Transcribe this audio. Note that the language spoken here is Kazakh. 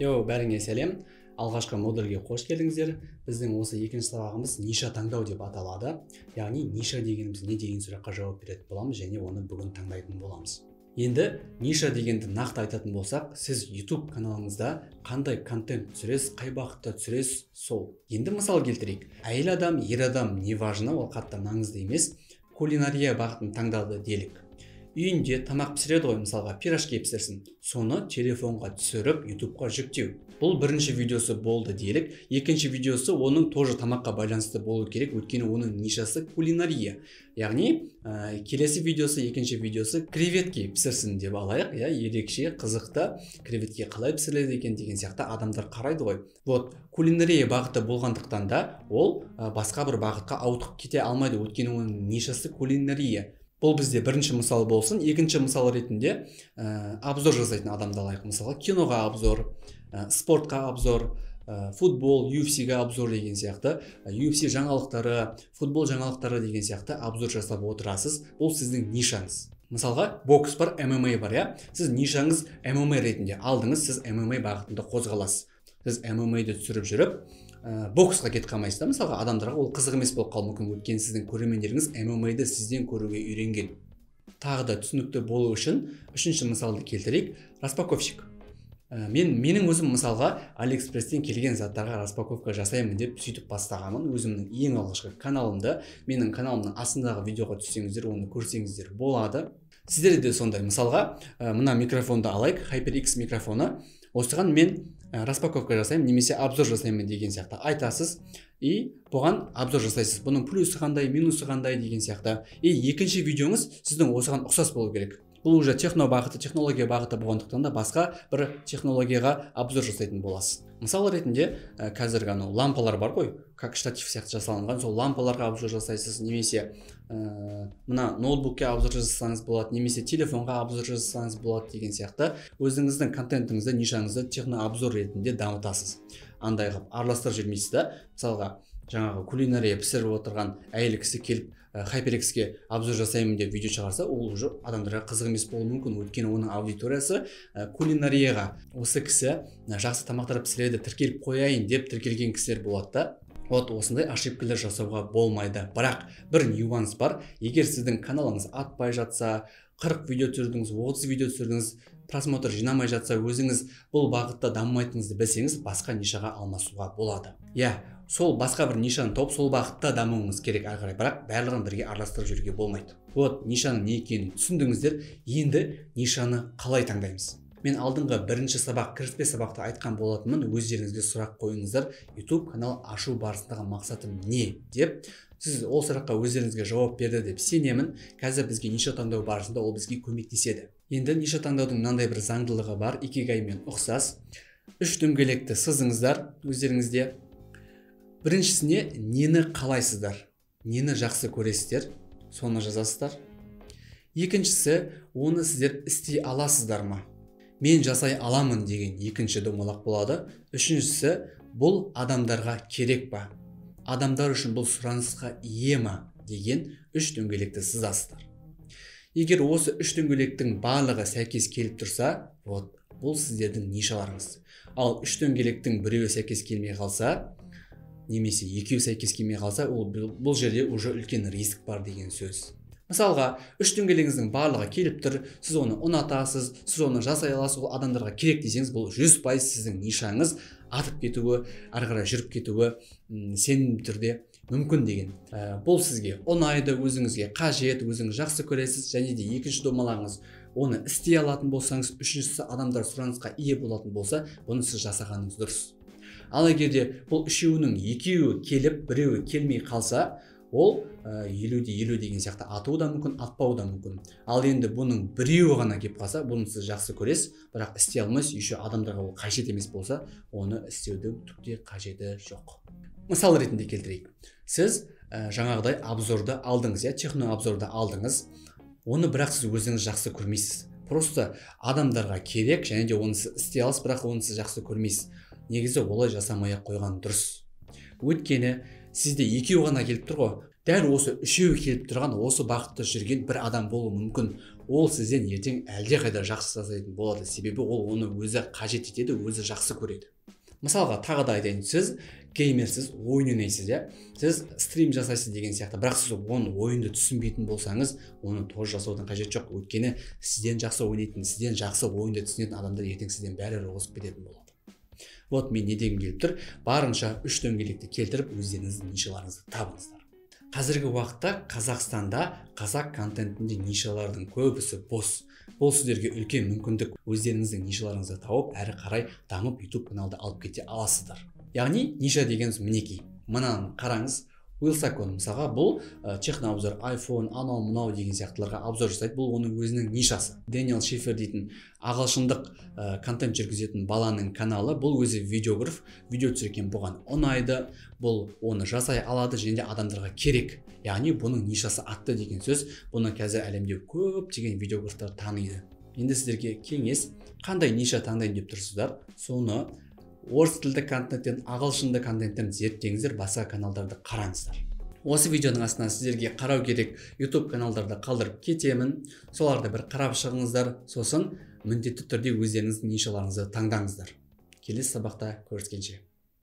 Йоу, бәріңе сәлем. Алғашқы модульге қош келдіңіздер. Біздің осы екінші сабағымыз ниша таңдау деп аталады. Яғни ниша дегеніміз не деген сұраққа жауап беретін боламыз және оны бүгін таңдайтын боламыз. Енді ниша дегенді нақты айтатын болсақ, сіз YouTube каналыңызда қандай контент түсіресіз, қай бағытта түсіресіз, сол. Енді мысал келтірейік. Әйел адам, ер адам, неважно, ол қатты маңызды емес. Кулинария бағытын таңдады делік. Үйінде тамақ пісіреді ғой, мысалға пирожки пісірсін. Соны телефонға түсіріп, YouTube'қа жүктеу. Бұл бірінші видеосы болды делік. Екінші видеосы оның тоже тамаққа байланысты болу керек, өйткені оның нишасы кулинария. Яғни, келесі видеосы, екінші видеосы креветки пісірсін деп алайық, иә, ерекше, қызықты, креветки қалай пісіріледі екен деген сияқты адамдар қарайды ғой. Вот, кулинария бағыты болғандықтан да ол басқа бір бағытқа ауытқып кете алмайды, өйткені оның нишасы кулинария. Бұл бізде бірінші мысал болсын. Екінші мысал ретінде обзор жасайтын адамды алайық. Мысалға киноға обзор, спортқа обзор, футбол, UFC-ге обзор деген сияқты, UFC жаңалықтары, футбол жаңалықтары деген сияқты обзор жасап отырасыз. Бұл сіздің нишаңыз. Мысалға бокс бар, MMA бар, иә? Сіз нишаңыз MMA ретінде алдыңыз, сіз MMA бағытында қозғаласыз. Сіз MMA-ді түсіріп жүріп, боксқа кетіп қалмайсыз да, мысалға адамдарға ол қызық емес болып қалуы мүмкін, өйткені сіздің көрермендеріңіз MMA-ді сізден көруге үйренген. Тағы да түсінікті болу үшін үшінші мысалды келтірейік. Распаковщик. Менің өзім мысалға Алиэкспресстен келген заттарға распаковка жасаймын деп сөйтіп бастағанмын. Өзімнің ең алғашқы каналымды, менің каналымның астындағы видеоға түссеңіздер, оны көрсеңіздер болады. Сіздерде де сондай. Мысалға, мына микрофонды алайық, HyperX микрофоны. Осыған мен распаковка жасаймын немесе обзор жасаймын деген сияқты айтасыз и бұған обзор жасайсыз. Бұның плюсы қандай, минусы қандай деген сияқты. И екінші видеоңыз сіздің осыған ұқсас болу керек. Бұл уже техно бағыты, технология бағыты болғандықтан да басқа бір технологияға обзор жасайтын боласыз. Мысал ретінде қазіргі анау лампалар бар ғой, как штатив сияқты жасалынған, сол лампаларға обзор жасайсыз, немесе мына ноутбукке обзор жасасаңыз болады, немесе телефонға обзор жасасаңыз болады деген сияқты. Өзіңіздің контентіңізді, нишаңызды техно обзор ретінде дамытасыз. Андай қылып араластырып жүрмейсіз да. Мысалға жаңағы кулинария пісіріп отырған әйел кісі келіп HyperX-ке обзор жасаймын деп видео шығарса, ол уже адамдарға қызық емес болуы мүмкін, өйткені оның аудиториясы кулинарияға. Осы кісі жақсы тамақтар пісіреді, тіркеліп қояйын деп тіркелген кісілер болады да. Вот осындай ошибкалар жасауға болмайды. Бірақ бір нюанс бар. Егер сіздің каналыңыз атпай жатса, 40 видео түсірдіңіз, 30 видео түсірдіңіз, просмотр жинамай жатса, өзіңіз бұл бағытта дамымайтыныңызды білсеңіз, басқа нишаға алмасуға болады. Иә, сол басқа бір нишаны тауып, сол бағытта дамуыңыз керек ары қарай, бірақ барлығын бірге араластырып жүруге болмайды. Вот, нишаның не екенін түсіндіңіздер. Енді нишаны қалай таңдаймыз? Мен алдыңғы бірінші сабақ, кіріспе сабақта айтқан болатынмын, өздеріңізге сұрақ қойыңыздар. YouTube канал ашу барысындағы мақсатым не деп. Сіз ол сұраққа өздеріңізге жауап берді деп сенемін. Қазір бізге ниша таңдау барысында ол бізге көмектеседі. Енді ниша таңдаудың мынандай бір заңдылығы бар, икигаймен ұқсас. Үш дөңгелекті сызыңыздар өздеріңізде. Біріншісіне нені қалайсыздар, нені жақсы көресіздер, соны жазасыздар. Екіншісі, оны сіздер істей аласыздар ма? Мен жасай аламын деген екінші домалақ болады. Үшіншісі, бұл адамдарға керек па? Адамдар үшін бұл сұранысқа ие ма деген үш дөңгелекті сызасыздар. Егер осы үш дөңгелектің барлығы сәйкес келіп тұрса, вот, бұл сіздердің нишаларыңыз. Ал үш дөңгелектің біреуі сәйкес келмей қалса, немесе екеуі сәйкес келмей қалса, ол бұл жерде уже үлкен риск бар деген сөз. Мысалға, үш дөңгелегіңіздің барлығы келіп тұр, сіз оны ұнатасыз, сіз оны жасай аласыз, ол адамдарға керек десеңіз, бұл 100% сіздің нишаңыз атып кетуі, ары қарай жүріп кетуі сенімді түрде мүмкін деген. Бұл сізге ұнайды, өзіңізге қажет, өзіңіз жақсы көресіз, және де екінші домалағыңыз оны істей алатын болсаңыз, үшіншісі адамдар сұранысқа ие болатын болса, бұны сіз жасағаныңыз дұрыс. Ал егер де бұл үшеуінің екеуі келіп, біреуі келмей қалса, ол 50-50 деген сияқты атуы да мүмкін, атпауы да мүмкін. Ал енді бұның біреуі ғана келіп қалса, бұны сіз жақсы көресіз, бірақ істей алмайсыз, еще адамдарға ол қажет емес болса, оны істеудің түк те қажеті жоқ. Мысал ретінде келтірейік. Сіз жаңағыдай обзорды алдыңыз, иә, техно обзорды алдыңыз. Оны бірақ сіз өзіңіз жақсы көрмейсіз. Просто адамдарға керек, және де оны сіз істей аласыз, бірақ оны сіз жақсы көрмейсіз. Негізі олай жасамай ақ қойған дұрыс. Өйткені сізде екеу ғана келіп тұр ғой. Дәл осы үшеуі келіп тұрған, осы бағытта жүрген бір адам болуы мүмкін. Ол сізден ертең әлдеқайда жақсы жасайтын болады, себебі ол оны өзі қажет етеді, өзі жақсы көреді. Мысалға тағы да айтайын, сіз геймерсіз, ойын ойнайсыз, иә? Сіз стрим жасайсыз деген сияқты, бірақ сіз оны ойынды түсінбейтін болсаңыз, оны тоже жасаудың қажеті жоқ. Өйткені сізден жақсы ойнайтын, сізден жақсы ойынды түсінетін адамдар ертең сізден бәрібір озып кететін болады. Вот мен не дегім келіп тұр, барынша үш дөңгелекті келтіріп өздеріңіздің нишаларыңызды табыңыздар. Қазіргі уақытта Қазақстанда қазақ контентінде нишалардың көбісі бос. Бұл сіздерге үлкен мүмкіндік, өздеріңіздің нишаларыңызды тауып, әрі қарай дамып YouTube каналды алып кете аласыздар. Яғни ниша дегеніміз мінекей. Мынаны қараңыз, Wylsacom мысалға, бұл технообзор, iPhone, анау мынау деген сияқтыларға обзор жасайды. Бұл оның өзінің нишасы. Дэниел Шифер дейтін ағылшындық контент жүргізетін баланың каналы, бұл өзі видеограф, видео түсірген, бұған ұнайды, бұл оны жасай алады және де адамдарға керек. Яғни бұның нишасы атты деген сөз, бұны қазір әлемде көптеген видеографтар таниды. Енді сіздерге кеңес, қандай ниша таңдайын деп тұрсыздар, соны орыс тілді контенттен, ағылшынды контенттен зерттеңіздер, басқа каналдарды қараңыздар. Осы видеоның астына сіздерге қарау керек YouTube каналдарды қалдырып кетемін. Соларды бір қарап шығыңыздар, сосын міндетті түрде өздеріңіздің нишаларыңызды таңдаңыздар. Келесі сабақта көріскенше.